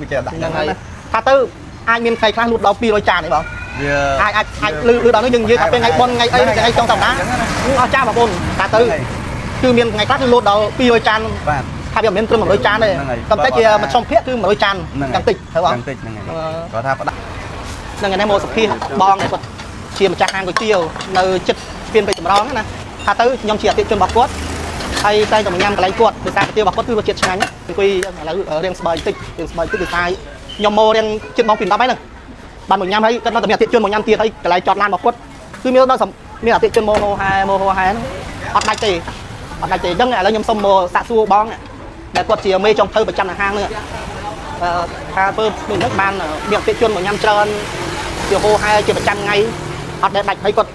វាចេះដាក់ ហ្នឹងហើយថាទៅអាចមានថ្ងៃខ្លះលួចដល់200ចានទេបង វា អាចអាចអាចលឺលឺដល់នេះយើងនិយាយថាពេលថ្ងៃបុណ្យថ្ងៃអីថ្ងៃចុងសប្តាហ៍អស់ចាបងប្អូនថាទៅគឺមានថ្ងៃខ្លះគឺលួចដល់200ចាន បាទ ថាវាមិនមែនត្រឹម100ចានទេតែតែជាមួយុំភាគគឺ100ចានយ៉ាងតិចត្រូវបង យ៉ាងតិចហ្នឹងហើយគាត់ថាផ្ដា ហ្នឹងឯនេះមកសុភាបងគាត់ជាម្ចាស់ហាងគុយទាវនៅចិត្តស្ពានពេជ្រចម្រងណាថាទៅខ្ញុំជាអតិថិជនរបស់គាត់ហើយតែតែមកញ៉ាំកន្លែងគាត់ដោយសារគុយទាវរបស់គាត់គឺរសជាតិឆ្ងាញ់អង្គុយឥឡូវរៀងស្បើយតិចរៀងស្បើយតិចដោយសារខ្ញុំមករៀងចិត្តម៉ោង2 10ហើយហ្នឹងបានមកញ៉ាំហើយគាត់នៅតែមានអតិថិជនមកញ៉ាំទៀតហើយកន្លែងចតឡានរបស់គាត់គឺមានដល់មានអតិថិជនមកហោហែមកហោហែហ្នឹងអត់ដាច់ទេអត់ដាច់ទេអញ្ចឹងឥឡូវខ្ញុំសុំមកសាកសួរបងដែលគាត់ជាមេចុងភៅប្រចាំនៅហាងហ្នឹងថាធ្វើដូចនេះបានមានអតិថិជនមកញ៉ាំច្រើនជាហោហែជាប្រចាំថ្ងៃអត់ដែលដាច់ហើយគាត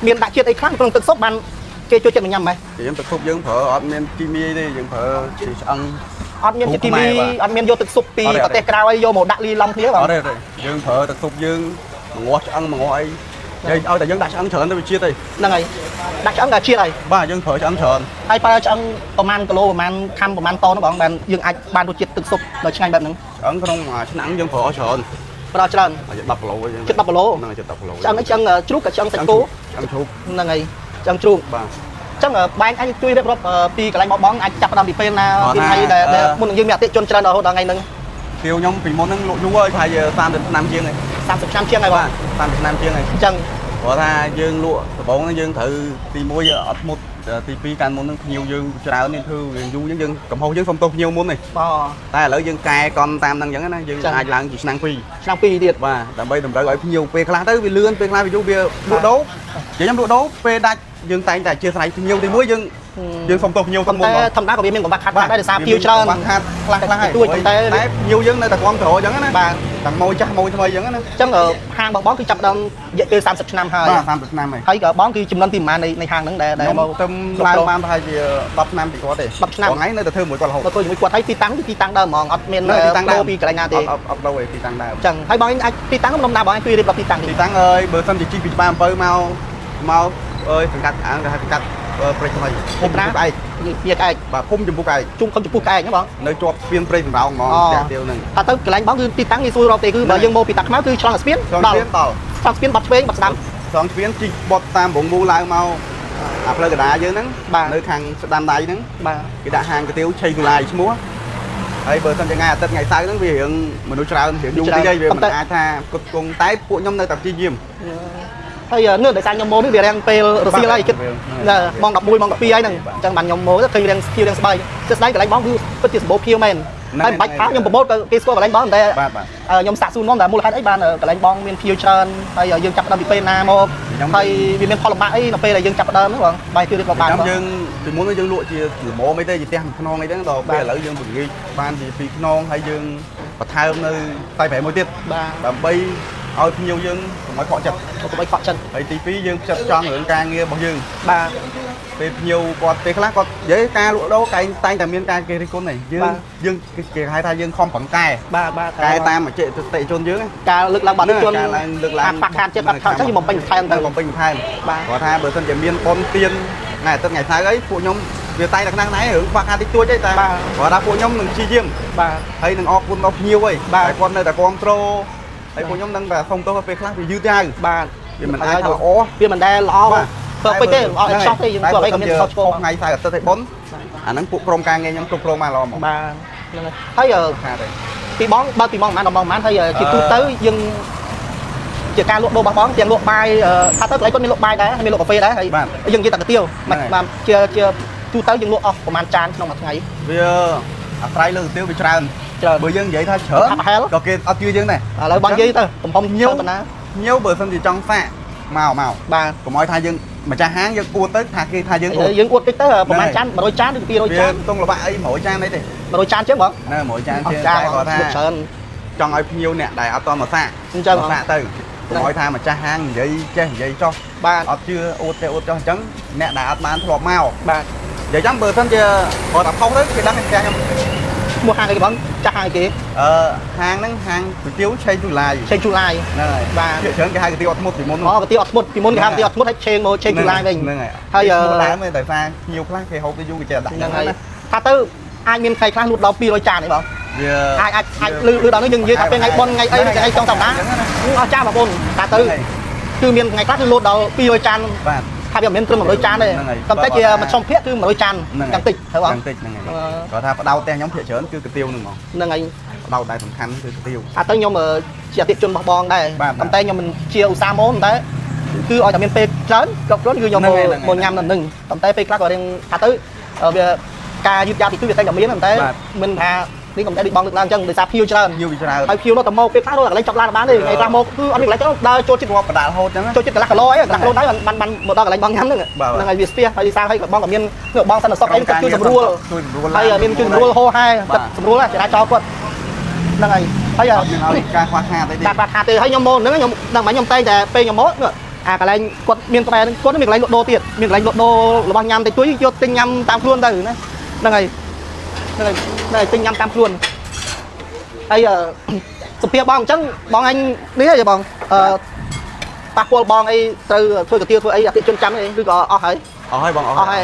់មានដាក់ជាតិអីខ្លះក្នុងទឹកស៊ុបបានគេចូលចិត្តមកញ៉ាំហ្មង យើងទឹកស៊ុបយើងប្រើអត់មានគីមីទេយើងប្រើជាឆ្អឹង អត់មានជាតិគីមីអត់មានយកទឹកស៊ុបពីប្រទេសក្រៅអីយកមកដាក់លីឡំគ្នាបង អត់ទេទេយើងប្រើទឹកស៊ុបយើងមងាស់ឆ្អឹងមងាស់អីយើងឲ្យតែយើងដាក់ឆ្អឹងច្រើនទៅវាជាតិទេ ហ្នឹងហើយដាក់ឆ្អឹងក៏ជាតិហើយ បាទយើងប្រើឆ្អឹងច្រើន ហើយប្រើឆ្អឹងប្រហែលគីឡូប្រហែលខាំប្រហែលតនបងបានយើងអាចបានរសជាតិទឹកស៊ុបដ៏ឆ្ងាញ់បែបហ្នឹង ឆ្អឹងក្នុងមួយឆ្នាំយើងប្រើច្រើន ប្រើច្រើន អាយុ10គីឡូយើង ជិត10គីឡូ ហ្នឹងជិត10គីឡូ ឆ្អឹងអីឆ្អឹងជ្រូកក៏ឆ្អឹងសាច់គោ ឆ្អឹងជ្រូក ហ្នឹងហើយឆ្អឹងជ្រូក បាទ អញ្ចឹងបែងអាចជួយរៀបរាប់ពីកន្លែងបងអាចចាប់ផ្ដើមពីពេលណាពីថ្ងៃដែលមុននឹងយើងមានអតិថិជនច្រើនរហូតដល់ថ្ងៃហ្នឹង ទាវខ្ញុំពីមុនហ្នឹងលក់យូរហើយប្រហែលជា30ឆ្នាំជាងហើយ 30ឆ្នាំជាងហើយបង បាទ30ឆ្នាំជាងហើយ អញ្ចឹង ព្រោះថាយើងលក់ដំបូងហ្នឹងយើងត្រូវទី1អត់មុតទី2កាលមុនហ្នឹងភ្ញៀវយើងច្រើននេះធ្វើយើងយូរយើងយើងកំហុសយើងសុំទោសភ្ញៀវមុននេះ បង តែឥឡូវយើងកែកង់តាមហ្នឹងអញ្ចឹងណាយើងអាចឡើងជាឆ្នាំ2 ឆ្នាំ2ទៀត បាទដើម្បីតម្រូវឲ្យភ្ញៀវពេលខ្លះទៅវាលឿនពេលខ្លះវាយូរវាលក់ដូរនិយាយខ្ញុំលក់ដូរពេលដាច់យើងតែងតែអធិស្ឋានភ្ញៀវទី1យើងយើងសុំទោសភ្ញៀវ ប៉ុន្តែ មុន ធម្មតាក៏វាមានកង្វះខាតដែរដោយសារភ្ញៀវច្រើន បាក់ខាតខ្លះខ្លះហើយ ទួចតែ តែភ្ញៀវយើងនៅតែគ្រប់គ្រងអញ្ចឹងណា បាទ ទាំងម៉ួយចាស់ម៉ួយថ្មីអញ្ចឹងណា អញ្ចឹងហាងរបស់បងគឺចាប់ផ្ដើមរយៈពេល30ឆ្នាំហើយ បាទ30ឆ្នាំហើយ ហើយក៏បងគឺចំនួនទីប្រហែលនៃហាងហ្នឹងដែលដែល ខ្ញុំ មក ទៅឡើងបានប្រហែលជា10ឆ្នាំពីគាត់ទេ 10ឆ្នាំ ថ្ងៃនៅតែធ្វើមួយគាត់រហូត មកធ្វើជាមួយគាត់ហើយទីតាំងគឺទីតាំងដើមហ្មងអត់មាន នៅទីតាំងដើម ពីកន្លែងណាទេ អត់អត់ដូរឯទីតាំងដើម អញ្ចឹងហើយបងអាចទីតាំងខ្ញុំណាបងអាចជួយរៀបរាប់ទីតាំង ទី ទី តាំងអើយបើសិនជាជីកពីច្បារអំពៅមកមកអើយសង្កាត់អាងគេហៅសង្កាត់ព្រៃថ្មីភូមិចំពុកឯក វាក្អែក បាទភូមិចំពុកឯក ជុំខំចំពោះក្អែកហ្នឹងបង នៅជាប់ស្ពានព្រៃសំរោងហ្មង អូ ផ្ទះទាវហ្នឹង ថាទៅកន្លែងបងគឺទីតាំងងាយស្រួលរកទេគឺបើយើងមកពីតាខ្មៅគឺឆ្លងស្ពាន ឆ្លង ដល់ ស្ពានដល់ ឆ្លងស្ពានបាត់ឆ្វេងបាត់ស្ដាំ ឆ្លងស្ពានជីកបត់តាមវងមូលឡើងមកអាផ្លូវកណ្ដាលយើងហ្នឹង បាទ នៅខាងស្ដាំដៃហ្នឹង បាទ គេដាក់ហាងកាទៀវឆៃគូឡាយឈ្មោះហើយបើសិនជាថ្ងៃអាទិត្យថ្ងៃសៅរ៍ហ្នឹងវារឿងមនុស្សច្រើនរឿងយូរតិចហើយវាមិនអាចថាគុតគង់តែពួកខ្ញុំនៅតែព្យាយាម ហើយនេះដោយសារខ្ញុំមកនេះវារាំងពេលរសៀលហើយគិតម៉ោង11ម៉ោង12ហើយហ្នឹងអញ្ចឹងបានខ្ញុំមកទៅឃើញរាំងភៀវរាំងស្បែកជាស្ដែងកន្លែងបងគឺពិតជាសម្បូរភៀវមែនហើយមិនបាច់ថាខ្ញុំប្រម៉ូទគេស្គាល់កន្លែងបងតែ បាទបាទ ខ្ញុំសាកសួរនាំតែមូលហេតុអីបានកន្លែងបងមានភៀវច្រើនហើយយើងចាប់ផ្ដើមពីពេលណាមកហើយវាមានផលលំបាកអីនៅពេលដែលយើងចាប់ផ្ដើមហ្នឹងបងបាយគឺរៀបរាប់បាន ខ្ញុំយើងពីមុនយើងលក់ជាល្មមអីទេជាផ្ទះមួយខ្នងអីហ្នឹងដល់ពេលឥឡូវយើងពង្រីកបានជាពីរខ្នងហើយយើងបន្ថែមនៅផ្ទៃប្រែមួយទៀត បាទ ដើម្បីឲ្យភ្ញៀវយើងកុំឲ្យខកចិត្ត កុំឲ្យខកចិត្ត ហើយទី2យើងផ្ចិតផ្ចង់រឿងការងាររបស់យើង បាទ ពេលភ្ញៀវគាត់ពេលខ្លះគាត់និយាយការលក់ដូរកែងតែងតែមានការគេរិះគន់ហ្នឹងយើង បាទ យើងគេហៅថាយើងខំប្រឹងកែ បាទបាទ កែតាមអតិថិជនយើងណា ការលើកឡើងបានជន ការឡើងលើកឡើង ខ្វះខាតចិត្តបាត់ខាតចឹងយើងបំពេញបន្ថែមទៅ បំពេញបន្ថែម បាទ គាត់ថាបើសិនជាមានប៉ុនទៀនថ្ងៃអាទិត្យថ្ងៃសៅរ៍អីពួកខ្ញុំវាតែងតែខ្នះណែរឿងខ្វះខាតតិចតួចអីតែគាត់ថាពួកខ្ញុំនឹងព្យាយាម បាទ ហើយនឹងអរគុណដល់ភ្ញៀវអី បាទ តែគាត់នៅតែគ្រប់គ្រងហើយពួកខ្ញុំនឹងតែសុំទោសពេលខ្លះវាយឺតយ៉ាវ បាទ វាមិនអាចថាល្អ វាមិនដែលល្អ perfect ទេល្អឥតខ្ចោះទេយើងធ្វើអ្វីក៏មានខុសឆ្គង ថ្ងៃសៅរ៍អាទិត្យឲ្យប៉ុនអាហ្នឹងពួកក្រុមការងារខ្ញុំគ្រប់គ្រងបានល្អហ្មង បាទហ្នឹងហើយហើយ ខាតទេ ពីបងបើពីម៉ោងប៉ុន្មានដល់ម៉ោងប៉ុន្មានហើយជាទូទៅយើងជាការលក់ដូររបស់បងទាំងលក់បាយថាទៅកន្លែងគាត់មានលក់បាយដែរហើយមានលក់កាហ្វេដែរហើយយើងនិយាយតែកាទៀវបាទជាជាទូទៅយើងលក់អស់ប្រហែលចានក្នុងមួយថ្ងៃ វាអាស្រ័យលើទៅវាច្រើន ច្រើន បើយើងនិយាយថាច្រើន ថាប្រហែល ក៏គេអត់ជឿយើងដែរ ឥឡូវបងនិយាយទៅកំហុំញៀវប៉ុណ្ណា ញៀវបើសិនជាចង់សាកមកមក បាទ កុំឲ្យថាយើងម្ចាស់ហាងយើងអួតទៅថាគេថាយើងអួត យើងអួតតិចទៅប្រហែលចាន100ចានឬ200 វា ចាន តុងលបាក់អី100ចានអីទេ 100ចានជាងបង ណែ100ចានជាង អស់ចាន តែគាត់ថា ច្រើន ចង់ឲ្យភ្ញៀវអ្នកដែលអត់តមកសាក អញ្ចឹង មកសាកទៅកុំឲ្យថាម្ចាស់ហាងនិយាយចេះនិយាយចោះ បាទ អត់ជឿអួតចេះអួតចោះអញ្ចឹងអ្នកដែលអត់បានធ្លាប់មក បាទ និយាយចឹងបើសិនជាគាត់តែផុសទៅគេដឹងតែផ្ទះខ្ញុំ ឈ្មោះហាងអីបងចាស់ហាងអីគេ អឺហាងហ្នឹងហាងគុយទាវឆេងទូឡាយ ឆេងជូឡាយ ហ្នឹងហើយ បាទ ភាគច្រើនគេហៅគុយទាវអត់ធ្មត់ពីមុន អូកាទៀវអត់ធ្មត់ពីមុនគេហៅកាទៀវអត់ធ្មត់ហើយឆេងមកឆេងជូឡាយវិញ ហ្នឹងហើយ ហើយ ឈ្មោះដើមទេតែថាភ្ញៀវខ្លះគេហូបទៅយូរគេចេះដាក់ ហ្នឹងហើយថាទៅអាចមានថ្ងៃខ្លះលួចដល់200ចានទេបង វា អាចអាចអាចលឺលឺដល់នេះយើងនិយាយថាពេលថ្ងៃបុណ្យថ្ងៃអីថ្ងៃចុងសប្តាហ៍អស់ចាស់បងប្អូនតាទៅគឺមានថ្ងៃខ្លះគឺលោតដល់200ចាន បាទ ថាវាមិនមែនត្រឹម100ចានទេតែតែជាមួយុំភាគគឺ100ចានយ៉ាងតិចត្រូវអត់ យ៉ាងតិចហ្នឹងហើយគាត់ថាបដោតផ្ទះខ្ញុំភាគច្រើនគឺកាទៀវហ្នឹងហ្មង ហ្នឹងហើយ បដោតតែសំខាន់គឺកាទៀវ អាទៅខ្ញុំជាអតិជនរបស់បងដែរប៉ុន្តែខ្ញុំមិនជាឧស្សាហ៍មកតែគឺឲ្យតែមានពេលច្រើនគ្រប់គ្រាន់គឺខ្ញុំមកញ៉ាំនៅនឹងប៉ុន្តែពេលខ្លះក៏រៀងថាទៅវាការយឺតយ៉ាវទីទូវាតែតែមានប៉ុន្តែមិនថានេះក៏មិនដែរដូចបងលើកឡើងអញ្ចឹងដោយសារភ្ញៀវច្រើន ញូច្រើន ហើយភ្ញៀវនោះតែមកពេលខ្លះរកកន្លែងចប់ឡានបានទេថ្ងៃខ្លះមកគឺអត់មានកន្លែងទៅដើរចូលចិត្ត ងាប់បដាលហូតចឹង ចូលចិត្តកន្លះគីឡូអីកន្លះគីឡូដែរបានបានមកដល់កន្លែងបងញ៉ាំហ្នឹងហ្នឹងហើយវាស្ទះហើយសារហើយបងក៏មានបងសន្តិសុខអីគាត់ជួយសម្រួល ជួយសម្រួល ហើយមានជួយសម្រួលហោហែគាត់សម្រួលចរាចរណ៍គាត់ហ្នឹងហើយហើយ អត់មានឲ្យការខ្វះខាតអីទេ ការខ្វះខាតទេហើយខ្ញុំមកហ្នឹងខ្ញុំដឹងមកខ្ញុំតែងតែពេលខ្ញុំមកអាកន្លែងគាត់មានក្បែរហ្នឹងគាត់មានកន្លែងលក់ដូរទៀតមានកន្លែងលក់ដូររបស់ញ៉ាំតិចតួចយកទិញញ៉ាំតាមខ្លួនទៅណាហ្នឹងហើយហ្នឹងហើយហ្នឹងហើយទិញញ៉ាំតាមខ្លួនហើយសុភាពបងអញ្ចឹងបងអញនេះហីបងអឺប៉ះពាល់បងអីត្រូវធ្វើកាទៀវធ្វើអីអតិជនចាំអីឬក៏អស់ហើយ អស់ហើយបងអស់ ហើយ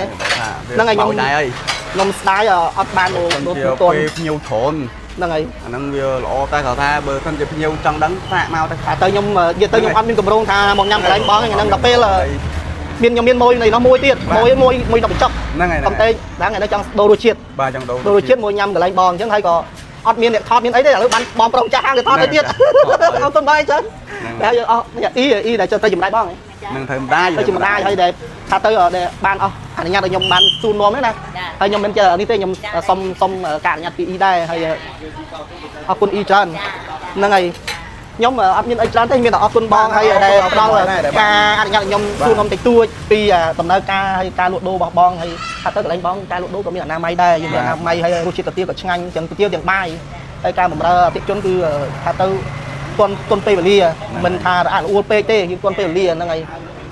ហ្នឹងហើយខ្ញុំដែរហើយ ខ្ញុំស្ដាយអត់បានមក ជា ទន់ ពេលភ្ញៀវច្រើន ហ្នឹងហើយ អាហ្នឹងវាល្អតែគាត់ថាបើសិនជាភ្ញៀវចង់ដឹងសាកមកទៅ អាទៅខ្ញុំនិយាយទៅខ្ញុំអត់មានកម្រងថាមកញ៉ាំកន្លែងបងហ្នឹងដល់ពេលមានខ្ញុំមានមួយនៃនោះមួយទៀតមួយមួយមួយដល់បញ្ចុក ហ្នឹងហើយ ប៉ុន្តែដល់ថ្ងៃនេះចង់ដូររសជាតិ បាទចង់ដូរ ដូររសជាតិមួយញ៉ាំកន្លែងបងអញ្ចឹងហើយក៏អត់មានអ្នកថតមានអីទេឥឡូវបានបងប្រុសចាស់ហាងគេថតទៅទៀតអរគុណបងអញ្ចឹងហើយអស់អ៊ីអ៊ីដែលទៅចម្លែកបង នឹងត្រូវម្ដាយ ទៅចម្ដាយហើយដែលថាទៅដែលបានអស់អនុញ្ញាតឲ្យខ្ញុំបានសួរនាំហ្នឹងណាហើយខ្ញុំមិនចេះនេះទេខ្ញុំសុំសុំការអនុញ្ញាតពីអ៊ីដែរហើយអរគុណអ៊ីច្រើនហ្នឹងហើយខ្ញុំអត់មានអីច្រើនទេមានតែអរគុណបងហើយដែលផ្ដល់ការអនុញ្ញាតឲ្យខ្ញុំសួរនាំតិចតួចពីដំណើរការហើយការលក់ដូររបស់បងហើយថាទៅកន្លែងបងការលក់ដូរក៏មានអនាម័យដែរយើងមានអនាម័យហើយរសជាតិកាទៀវក៏ឆ្ងាញ់ទាំងកាទៀវទាំងបាយហើយការបម្រើអតិថិជនគឺថាទៅទាន់ទាន់ពេលវេលាមិនថារអាក់រអួលពេកទេយើងទាន់ពេលវេលាហ្នឹងហើយ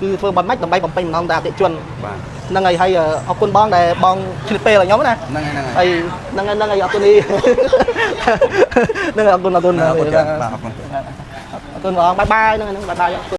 គឺធ្វើបាត់ម៉េចដើម្បីបំពេញបំណងដល់អតិថិជន បាទ ហ្នឹងហើយហើយអរគុណបងដែលបងឆ្លៀតពេលឲ្យខ្ញុំណា ហ្នឹងហើយហ្នឹង ហើយហ្នឹងហើយហ្នឹងហើយអរគុណនេះហ្នឹងហើយអរគុណអរគុណ អរគុណច្រើនបាទអរគុណ អរគុណបង bye bye ហ្នឹងហើយ bye bye អរគុណ។